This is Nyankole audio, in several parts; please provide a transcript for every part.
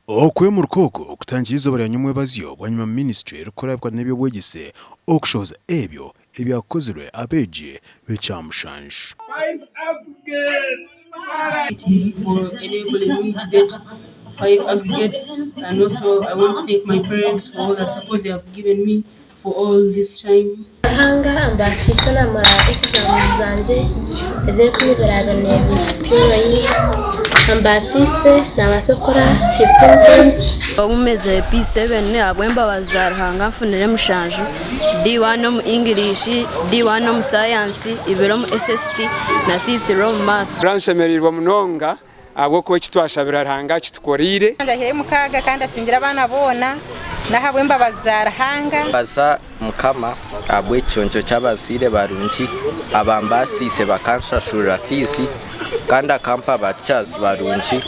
Okwemuruka oku kutandikire eizooba rya nyomwebazyo bwanyima minisiture erikukora ahabikwataine n'eby'obwegyese okushohoza ebyo ebyakozirwe abeegi b'ekyamushanju. Ruhanga ambaasiise naamara exams zangye ez'e22 PYE ambaasiise naabaasa kukora 15 points. Obu mezire P7 ahabw'embabazi za Ruhanga nfunire mushanju, D1 omu English, D1 omu Science, ibiri omu SST na Fifth omu Math. Turanshemereirwe munonga ahabw'okuba eki twashabira Ruhanga akitukoreire. Ahiire mukaaga kandi asingire abaana boona n'ahabw'embabazi za Ruhanga. Mbaza Mukama ahabw'ekiconco ky'abazaire barungi abambaasiise bakanshashurira fiizi kandi akampa ba teachers barungi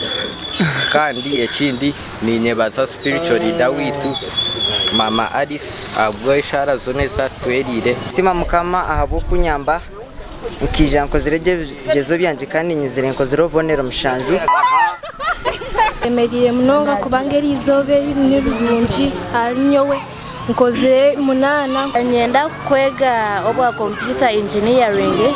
kandi ekindi ninyebaza spiritual leader waitu Mama Alice ahabw'eshaara zoona ezi atuteereire. Nsiima Mukama ahabw'okunyamba Nkaija nkozire gye ebigyezo byangye kandi nyizire nkozire obubonero mushanju. Nshemereire munonga kubanga eri izooba eri ni rirungi ahari nyowe, nkozire munaana. Niinyenda kwega obwa computer engineering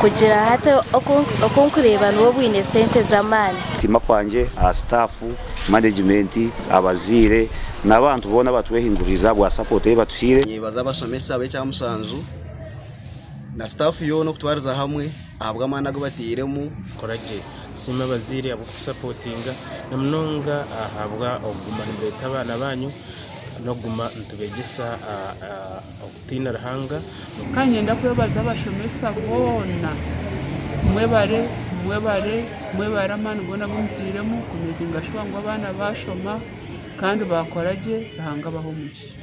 kugira hati oku nkureeba nibwo bwine sente z'amaani. Okusiima kwangye aha sitaafu, manegimenti, abazaire n'abantu boona abatwehinguririize ahabwa sapooti ei batuhaire. Nyebaza abashomesa b'ekyamushanju na sitaafu yoona okutwariza hamwe ahabw'amaani agu batairemu. Kora gye. Tusiime abazaire ahabw'okutusapotinga na munonga ahabwa okuguma nimureeta abaana baanyu n'okuguma nitubeegyesa okutiina Ruhanga. Ka niinyenda kwebaza abashomesa boona, mwebare, mwebare, mwebare amaani goona agu mutairemu kumekinga shuwa ngu abaana baashoma kandi baakora gye, Ruhanga abahe omugisha.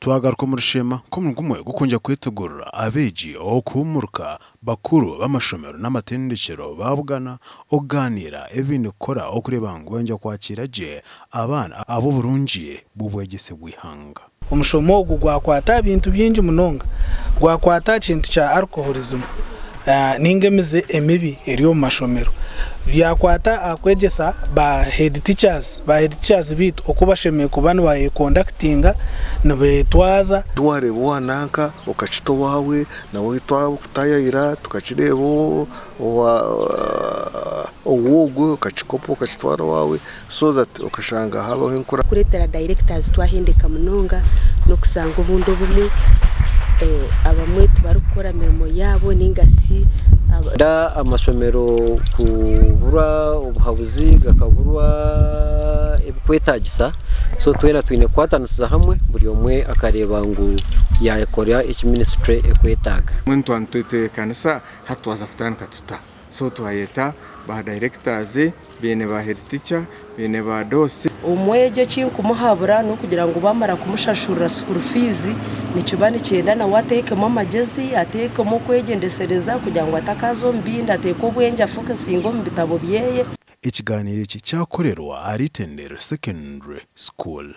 Twagaruka omuri Sheema nk'omurimo gumwe gw'okwongyera kwetegurira abeegi okuhumuruka, bakuru b'amashomero n'amatendekyero baabugana okugaaniira ebi baine kukora okureeba ngu baija kwakiira gye abaana ahabw'oburungi bw'obwegyese bw'eihanga. Omushomo ogu gwakwata aha bintu bingi munonga. Gwakwata aha kintu kya alcoholism ninga emize emibi eri omu mashomero. Byakwata aha kwegyesa ba head teachers, ba head teachers beitu oku bashemereire kuba nibayekondakitinga, nibetwaza. Wareeba owa nanka okakita owaawe nawe twakutayayira tukakireeba ow'ogwo okakikopa okakitwara owaawe so that okashanga habaho enkura. Kureetera directors twahendeka munonga n'okushanga obundi obumwe abamwe tibarikukora mirimo yaabo ninga shi. Nda amashomero kuburwa obuhabuzi gakaburwa ebikwetagisa so twena twine kukwatanisiza hamwe buri omwe akareeba ngu yakora eki minisitule ekwetaaga. Mbwenu twaba nitwetebeekanisa hati twaza kutandika tuta? So twayeta ba directors, baine ba head teacher, baine ba DOS. Omwegi eki nkumuhabura n'okugira ngu bamara kumushashurira school fees nikiba nikyenda nawe ateekemu amagyezi, ateekemu okwegyendesereza kugira ngu atakaaza omu bindi ateeke obwengye afokasinge omu bitabo byeye. Ekigaaniiro eki kyakorerwa ahari Itendero Secondary School.